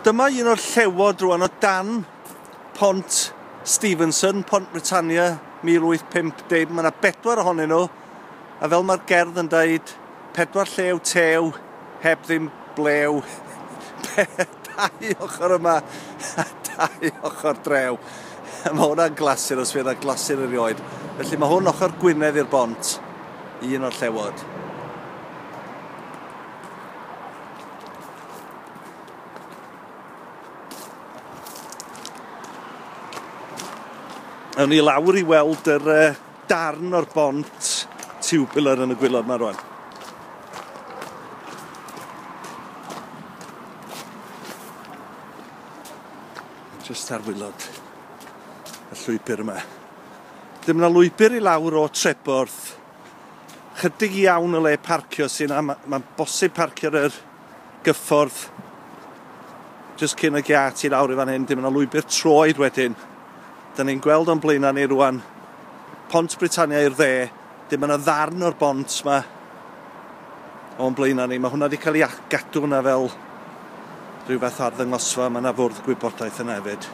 Dyma un o'r llewod rwan o dan Pont Stevenson, Pont Britannia, 1850. Mae yna bedwar ohonyn nhw, a fel mae'r gerdd yn dweud, pedwar llew tew, heb ddim blew. Dau ochr yma, a dau ochr drew. Mae hwnna'n glasur os fydd yna glasur erioed. Felly mae hwn ochr Gwynedd i'r bont, un o'r llewod. Awn ni lawr i weld yr darn o'r bont tubular yn y gwylod yma rwan. Just ar wylod y llwybr yma. Dim yna lwybr i lawr o Treborth. Chydig iawn o le parcio sy'n yna. Mae'n bosib parcio ar yr gyffordd just cyn y giat i lawr i fan hyn. Dim yna lwybr troed wedyn. Da ni'n gweld o'n blaenau ni rwan Pont Britannia i'r dde. Dim yna ddarn o'r bont ma o'n blaenau ni. Mae hwnna wedi cael ei gadw hwnna fel rhyw fath arddangosfa. Mae yna fwrdd gwybodaeth yna hefyd.